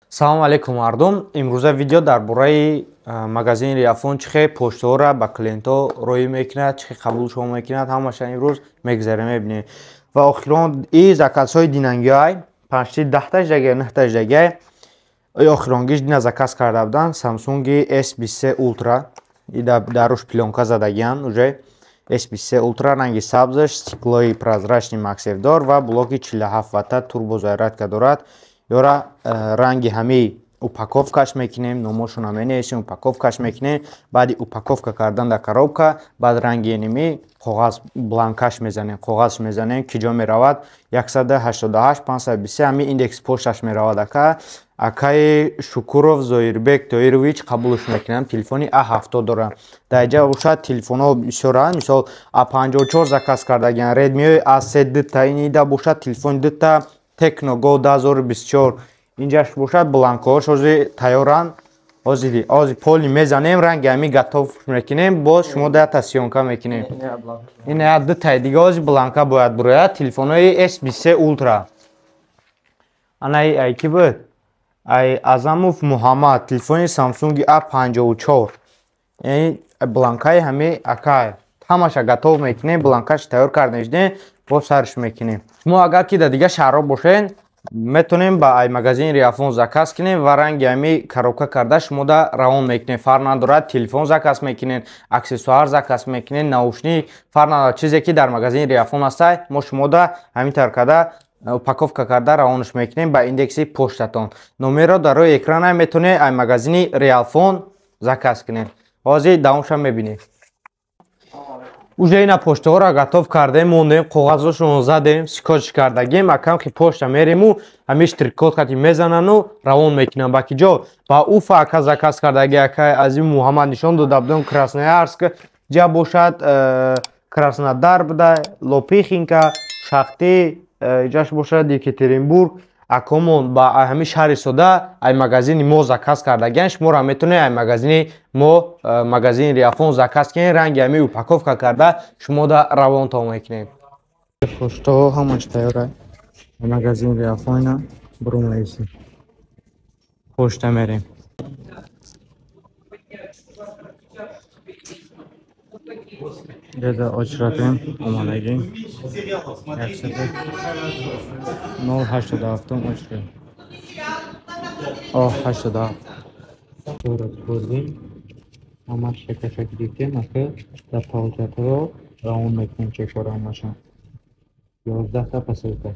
Салом алейкум, мардум. Имрӯза видео дар бораи магазини Реафон, чӣ хел почтаҳоро ба клиентҳо роҳӣ мекунад, чӣ хел қабулшон мекунад, ҳамаша имрӯз мегузарем, мебинем. Ва охирон и заказҳои динангиай, панҷти даҳташ дагай, нӯҳташ дагай. И охиронгиш дина заказ карда буданд Samsung S23 Ultra. И даруш плёнка задагиан уже. S23 Ultra ранги сабзаш, стеклои прозрачный MagSafe-дор ва блоки 47 ватта турбозарядка дорад. Ёра ранги ҳамаи упаковкаш мекунем, номошона менависем, упаковкаш мекунем. Баъди упаковка кардан дар коробка, баъд ранги энеми коғаз бланкаш мезанем, коғазш мезанем, ки ҷо меравад 188 523 ҳами индекс пошташ меравад. Ака, акаи Шукуров Зоирбек Тоирович қабулш мекунам. Телефони А70 дорам. Дар инҷа бошад телефонҳо бисёранд, мисол А54 заказ кардагиан, Redmi A3 дута, инида бошад телефони дута, Tecno Go 2024. Инҷаш бошад бланкаҳош ҳозир тайёранд. Ҳозир поли мезанем, ранги ҳами готов мекунем, боз шумо дата съёмка мекунем. Ин я дутаи дига ҳозир бланка бояд бурояд, телефонҳои S23 Ultra. Ана ай ки буд? Ай Азамов Муҳаммад, телефони Samsung A54. Яъне бланкаи ҳами акай. Ҳамаша готов мекунем, бланкаш тайёр карда шудем, боз сарш мекунем. Шумо агар ки дар дигар шаҳрҳо бошед, метавонем ба ай магазини Реафон заказ кунем ва ранги ҳами коробка карда шумо да равон мекунем. Фарқ надорад, телефон заказ мекунем, аксессуар заказ мекунем, наушник, фарқ надорад, чизе ки дар магазини Реафон ҳастай, мо шумо да ҳамин тавр карда упаковка карда равонаш мекунем ба индекси поштатон. Номерро дар рӯи экрана метавонед ай магазини Реалфон заказ кунед. Ҳозир давомша мебинем. Уже ина почтаҳоро готов кардем, мондем, коғазҳошонро задем, скотч кардагем, акам ки почта мерему, ҳами штрих-код қати мезанану равон мекунам. Ба ки ҷо? Ба Уфа ака заказ кардаги, акай Азим Муҳаммад нишон дода будем, Красноярск, ҷа бошад Краснодар буда, Лопихинка, Шахти, ҷаш бошад Екатеринбург. Акомон ба ҳами шаҳри сода ай магазини мо заказ кардагиан, шуморо метавонед ай магазини мо, магазини Реафон заказ кунед, ранги ҳами упаковка карда шумо да равонтон мекунем. Поштаҳо ҳамаш тайёра. Магазини Реафон ина бурумаисем. Почта мерем. Деда очратем омадагӣ. 087 очрат. О, 87. Сурат бурдем. Ҳамаш чекаша гирифтем, ака дар палчатҳо равон мекунем чекҳоро ҳамаша. 11 та посылка.